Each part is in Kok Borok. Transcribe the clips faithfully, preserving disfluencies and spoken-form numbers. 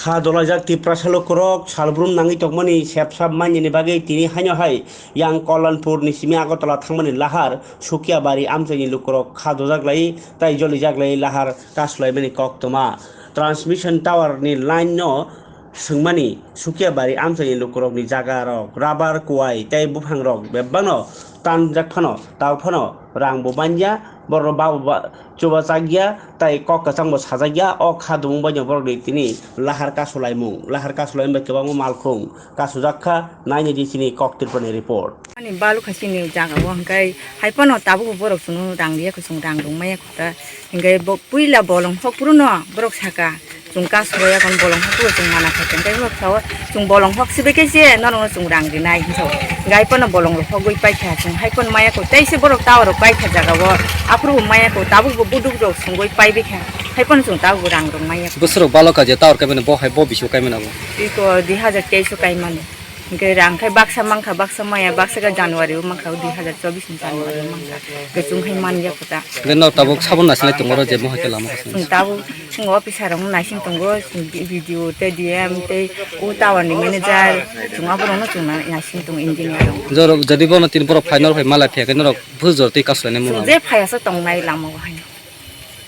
Kha dolaijak Tiprasa lukurok salbrum nangwi tongmani sepsap manjani bagwi tini haino hai yang Kollanpur ni simi Agartala thangmani lahar Sukiabari amchaini lukurok kha dojak lai tai jolijak lai lahar kasulaimani koktwma. Transmission tower ni line no swngmani Sukiabari amchaini lukurokni jaga rok rubber kuwai tei buphang rok bebak no tanjak phano tabuk phano rang bo manya borok rok babo chubajakya tai kok kwchang bo sajakya. O kha dumung bai no borok ni tini lahar kasulaimung, lahar kasulaimung bai kwbangma malkhung kasujak kha. Naini di chini kok Tripura ni report. Ani balu kha chini jaga o hwnkhe hai phano tabuk borok chwngno rang riya kho, chwng rang rwng maya kho ta hwnkhe bo puila bolong hok phuru no borok saka. Chwng kasroya kon bolong hok phuru chwng mana kha hwnkhe borok sao chwng bolong hok sibai khe se norok no chwng rang rinai hinwi sao. Hwnkhe hai phano bolong rok hogwi paikha chwng hai phano maya kho tei se borok tower rok paikha jaga o aphuru bo maya kho tabuk bo buduk rok songwi paibai kha hai phano chwng tabuk bo rang rwng maya kho. Bwswrok baloka je tower kaimani bo hai bo bisu kaimani abo. Iko dui hazar teis o kaimani. Hwnkhe rang khai baksa mankha, baksa maya, baksa khe January o mankha, dui hazar chobbish ni January o mankha. Hwnkhe chwng khai manya kho ta. Hwnkhe no tabuk sabon naising lai tongo ro je mohai khe lama kaisa. Chwng tabuk chwng officer rok no naising tongo, chwng B D O tei D M tei o tower ni manager, chwng aborok no chwng na-, naising tongo engineer rok. Jorok jodi bono tin borok final hai malai phiya khe norok bujor tei kaso ni mung. Chwng je phaiya se tongnai lama o hai.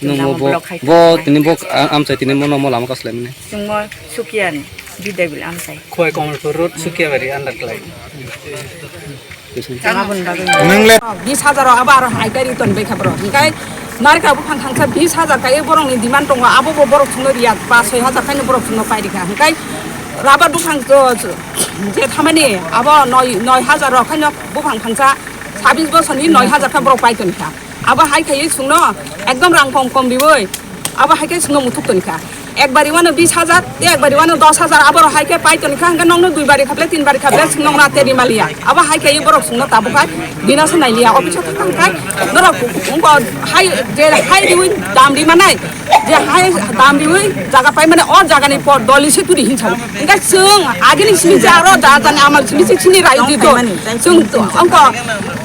Nwng lama bo, block hai bo tongkha. Tini bo a-, amchai tini bono mo lama kaslaimani. Chwngmo Sukiani, Bidai bil amchai. Khowai Kamalpur Road, Sukiabari under klai. Nwng le bis hajar o abo aro hai kari ton bai kha borok. Hingkai narikha buphang thangsa bis hajar kai borok ni demand tongo, abo bo borok chwngno riya, pas soi hajar kai no borok chwngno pai rikha. Hingkai rubber buphang to je thamani abo noi, noi hajar rok khai no buphang thangsa sabis bosor ni noi hajar kha borok pai ton kha. Abo hai khaiwi chwngno ekdom rang kom kom riwi abo hai khe chwngno muthuk toni kha. Ekbari wano bis hajar, tei ekbari wano dos hajar, aborok hai khe pai toni kha, hwnkhe nokno dui bari khaple, tin bari khaple chwngno na teri maliya. Abo hai khaiwi borok chwngno tabuk khai bina se nailiya, office o thang khai norok wngkha hai je hai riwi dam ri manai, je hai dam riwi jaga pai mane o jagani por doli se turi hinsa. Hwnkhe chwng agini simi je aro da jani amal simi se chini raiti do. Chwng to, wngkha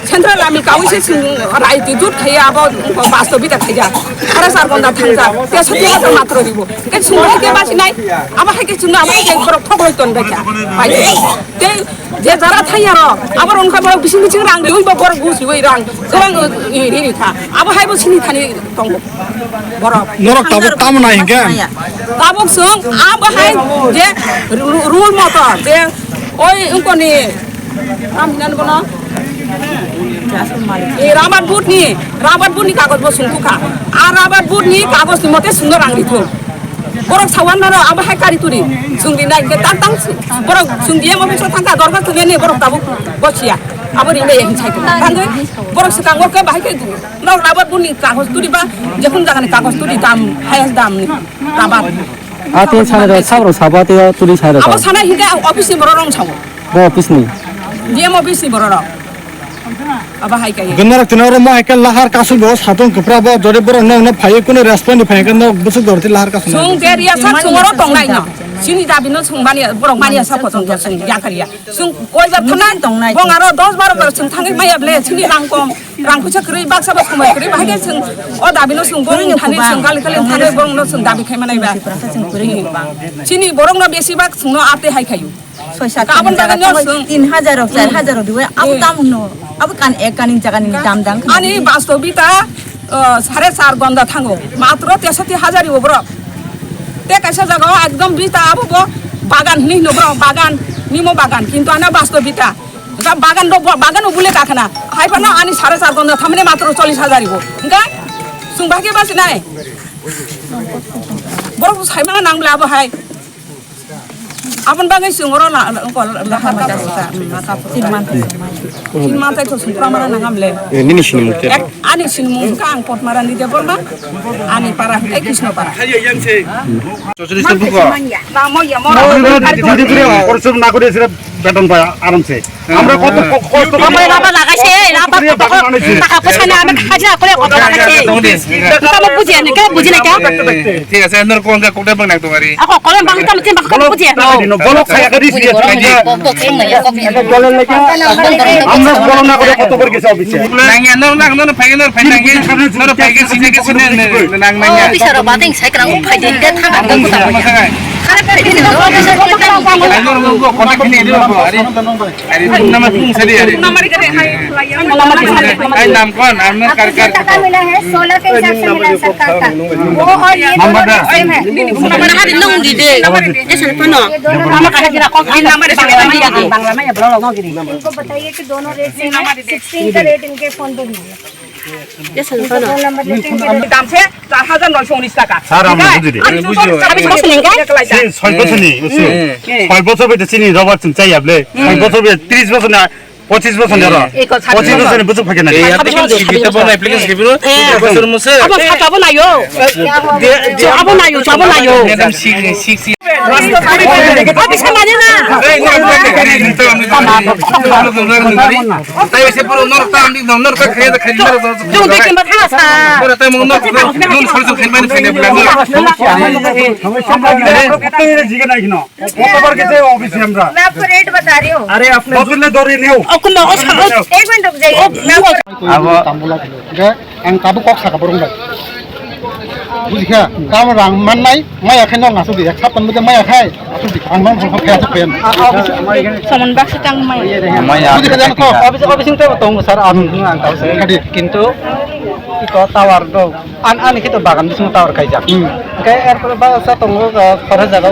Central lami kawi se chwng raiti jut khaiya abo wngkha bastobita khaiya. Hara sar gonda thangja. Te soti hajar matro ribo. Hwnkhe chwng hai khe basinai. Abo hai khe chwng abo hai khe borok thok roi ton bai kha. Bai. Te je jara thaiya ro. Abo wngkha borok bising bising rang riwi bo borok gus riwi rang. Kwbang ri ri kha. Abo hai bo sini thani tongo. Borok. Norok tabuk tamo nai hingke? Tabuk sung, abo hai je ru-, rule moto, je oi ungkoni, tam hinani bono? E, rabat but ni, rabat but ni kagoj bo sung tukha. A rabat but ni kagoj ni mote sungno rang rithung. Borok sawan naro abo hai kari turi, sung rinai hingke tang tang borok sung diya mo bisa thangka dorkar tuni ni borok tabuk bochiya. Abo rinai yang sai tukha. Tangoi borok swkang o ke bahai ke Nok rabat buni kagos turi ba, jekun jagani kagos turi dam, highest dam ni rabat. Ate sare ro, sabro sabo ate turi sare ro. Abo sana hingke ang office ni borok rong sawo. Bo office ni. D M office ni borok rok. Abo hai kai. Gunnar tino ro mo hai ke lahar kasul bo satong kupra bo jore borok nok no phai kuno respond phai ke nok busuk dorti lahar kasul. Sung je riya sa sung ro tong nai no. Sini dabi no sung mani borok mani sa potong sung ya kariya. Sung koi jar thana tong nai. Bong aro dos baro bar sung thangwi maya ble sini rang kom. Rang puisa kwrwi, baksa bo somoi kwrwi, bahai khe chwng o dabi no chwng borok thani chwng kali kali thani borok no chwng dabi khai manai ba. Chini borok no besi bak chwng no arte hai khayu. Soi sat Kabon bagwi no chwng tin hajar rok, char hajar rok diwi, abo tam no, abo kan ek kaning jaga ni dam dang. Ani bastobita, uh, sare char gonda thango, matro tesoti hajar ibo borok. Te kaisa jaga o ekdom bita abo bo bagan hini hino borok, bagan, nimo bagan, kintu ana bastobita. Jang bagan rok, bagan o bule kakhna. Hai phano ani sare char gonda thamani matro chollish hajar ibo. Hingke chwng bahai khe basinai. Borok bo saimano nang bla bo hai. Aboni bagwi chwng oro la, la, la, la, tin manthai to chwng pura mana nang amle. Eh, nini sinimung khe? Ek, ani sinimung kha ang Potmarani Debbarma, ani para hingke Krishnopara. Chosolish ta buko. Namo ya, moro. Didi didi, orsum na kore sira beton pa aram se. Amra koto ko-, kosto kore. Amai raba lagaise, raba koto ko-, taka poisa na, ami khajina kore koto lagaise. Tamo bujia ne, ke bujina ke? Thik ase, nor ko angka kote bang nak tumari. Ako kolam bang tam tin bang ko bujia. Bolo khaya kari sira. Bolo khaya. Amra bolo na kore koto kore kisa biche. Nang ya, nor nang, nor phai, nor phai nang ya. Nor phai ke sini ke sini nang nang ya. Officer ba ting sai krang phai din de thang. Khare phai Ai, no, no, no, contact ni, di ba, ari. Ari, nama pung sadi, ari. Ai, nam kon, am na kar kar. টাকা মিলা হে, ষোলো के हिसाब से मिला है सरकार का। वो और ये दोनों रेट सेम है। Number hari nung di de. Esa kono. ये दोनों रेट सेम है। Number hari nung di de. इनको बताइए कि दोनों रेट सेम है। सिक्सटीन का रेट इनके फोन पे भी है। Esa kono. फोन नंबर लेके इनके দাম সে চার হাজার নয়শো উনিশ টাকা। স্যার, আমরা বুঝি দিই। আমি বুঝি দিই। আমি সব সিলিং গাই। Six, ছয় বছর নি, বুঝছো? ছয় বছর বেটা চিনি রবার তুমি চাই আপনি। ছয় বছর বেটা ত্রিশ বছর না, পঁচিশ বছর না। পঁচিশ বছর নি বুঝো ফাঁকে না। এই আপনি সিবিতে বড় অ্যাপ্লিকেশন দিবি। বছর মুসে। Abo sata abo nayo. Abo nayo, abo nayo. Abo bisa mana na? Tayo se puro norok ta amdi norok ta khaye khaye norok ta. Jung de kimba thana sa. Puro tayo mung norok ta nun sol sol khaye mani khaye bla. Kotobar ke jai office amra. मैं आपको रेट बता रही हूँ। अरे अपने बदले दौरी नहीं हो। एक मिनट रुक जाइए। मैं आपको Abo. Ang tabuk kok saka borong bai. Bujikha, tamo rang mannai, maya khai nok nasuk di, ek saptan bujikha maya khai, nasuk di, ang nok saka phaya thok phaya. Saman baksa tang maya. Maya. Bujikha jano kok. Office, office tei tongo sir, ang ang tau sir. Khadi. Kintu iko tower do, an ani kito bagan bising tower kaijak. Hingke er pore ba sa tongo, khore jaga,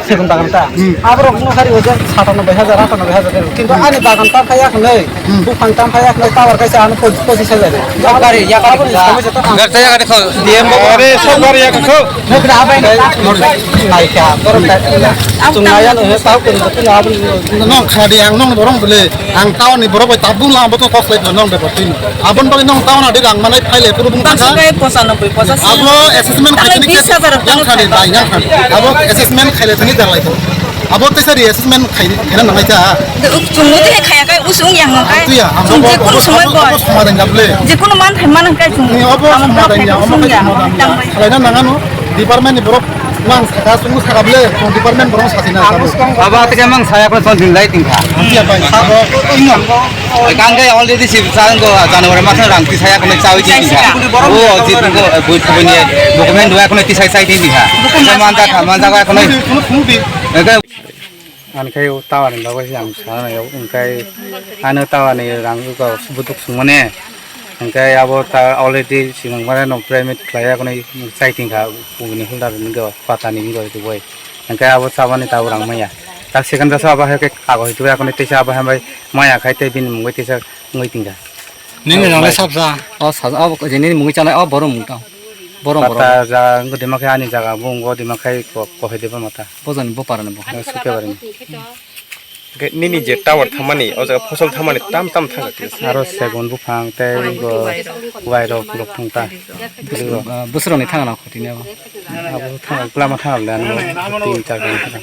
segun bagan ta. Aborok no hari ojo satanoboi hajar, atanoboi hajar. Kintu ani bagan ta phaya khnai. Buphang tam phai yakno tower kaisa ano pochis hajar. Gari yakar. Gari ta yakar kho. D M bo. Are sob gari yakar kho. Naikha borok ta. Chungnai ano he tau kunu kunu aboni. Nong khadi ang nong borong bole. Ang town ni borok bai tabung lang boto kok lai nong be botin. Abon bale nong town adi rang manai phai le puru bung ta. Pansho kai pochanoboi, pochanoboi. Abo assessment khaisani ke. Yang khadi bai yang khadi. Abo assessment khaile tani dalai. Abo teisa reassessment khai, khaina nangnai ta. Chwng bo tini khaya khai, usung yang nang khai. Tuya, ang chwng bo, je kono bo, somoi bo, bo somadan jable. Je kono man thai man khai chwng. Ni obo somadan ya, obo khai somadan ya. Khlaina nangano, department ni borok mang saka, chwng saka ble, chwng department borok sasina sabo. Abo atike mang saya ko son din lai tingkha. Iya bai, sabo, ino. Kangke already si sang ko January mas rang ti saya ko chawi tingkha. O, ji ko, bu ko ni, document dua ko ti sai sai tingkha. Manda kha, manda ko. Ani khai o tower ni bagwi se ang sana nai o, hwnkhe ano tower ni rang bukhuk sungmani, hwnkhe abo ta already sinimani no payment khlai ya, hwnwi chai tingkha, ubini holder ni go, pata ni go tubui, hwnkhe abo chabani tabuk rang maya, ta second jasa abo hai khe kago hitubui, akhoni teisa abo hambai maya khai tei bini mungwi teisa wngwi tingkha. Nini rang le sabsa? O sabsa, o je nini mungwi chanai, o borok mung tang. Borok, borok. Pata jaga wngkha dima khe ani jaga bo wngkha dima khai ko-, kohai de ba mata. Bojani bopara ni bo. Sukebari ni. Hwnkhe nini je tower thangmani, o jaga phosol thangmani tam tam thangkha kisa. Aro segun buphang tei bo wairok rok thangkha. Ah, bwswk rokni thangna khoti ni abo. Abo thang, lama thang le ano tin char jon thangkha.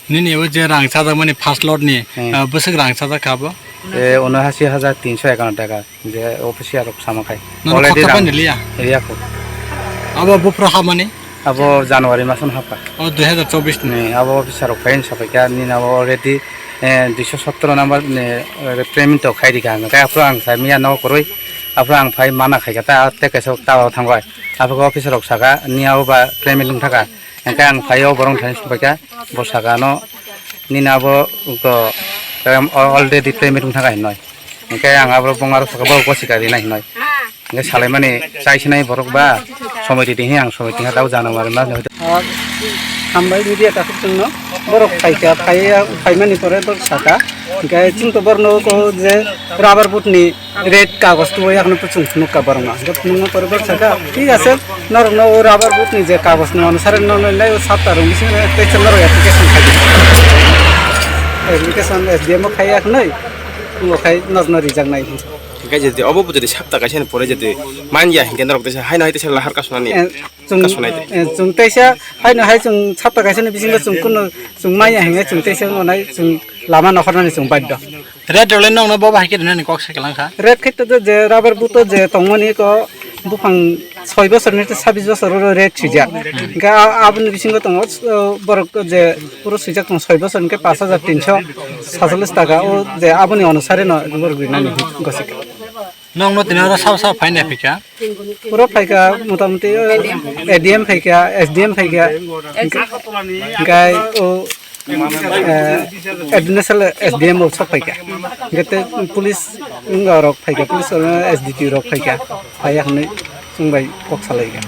Nini o je rang chajakmani first lot ni, hmm, ah, bwswk rang chajak kha bo? E, unoashi hajar tinso ekanno taka, je official rok sama khai. Nono already khoroksa rang painani liya? Liya kho. Abo buphuru hapmani? Abo January masono hapkha. O, dui hazar chobbish ni? Ni, abo officer rok phai sapai kha, nini abo already, eh, duiso sotoro number ni, eh, payment to khai rikha. Hwnkhe aphuru ang sai miya nogo kwrwi, aphuru ang phai mana khai kha, ta tei kaisa tower thangbai. Aphuru officer rok saka, ni abo ba payment wng thaka. Hwnkhe ang phaio borok thani subaikha, bo saka ano nini abo wngkha, em, already payment wngkha hinwi. Hwnkhe ang abo bong aro saka borok gosika rinai hinwi. Hwnkhe salaimani chaisinai borok ba somoi ridi hinwi ang somoi tingkha tabo January mas ni. Ah, hambai media takhuk chwngno borok phaikha, phaiya, phaimani pore borok saka. Hwnkhe chwngto borokno ko je rubber board ni Red kagos tuo yakno to chwng phunuk ka borok ma. Hwnkhe phunukma pore borok sakha, "Thik ase, norokno o rubber board ni je kagos ni onusare norokno nai o sapta rwngwi se teisa norok application khai di." Application S D M o khai yaknai, tongo khai norokno rijaknai. Hwnkhe jodi obo bo jodi sapta kaisa ni pore jodi man ya hwnkhe norok teisa haino hai teisa lahar kasonani. Eh, chwng, kasonai de. Eh, chwng teisa haino hai chwng sapta kaisa ni bisingo chwng kuno chwng man ya hwnkhe chwng teisa wngnai chwng lama nokhornani chwng baddo. Red role nokno bo bahai khe rinani kok se kwlang kha. Red khe to je rubber board o je tongmani ko buphang soi bosor ni sabis bosor oro red swijak. Hwnkhe a-, aboni bisingo tongo, o, borok je puro swijak tongo soi bosor hwnkhe pash hajar tinso satsolish taka o je aboni onusare no borok rinani gosik. Nokno tini oro sao sao phaina phika? Pura phaika, motamuti, eh, A D M phaika, S D M phaika, hingkai o, eh, additional S D M bo sok phaika. Hingke police wngya rok phaika, police oro S D P O rok phaika, phaiya hwnwi chwng bai kok salaikha.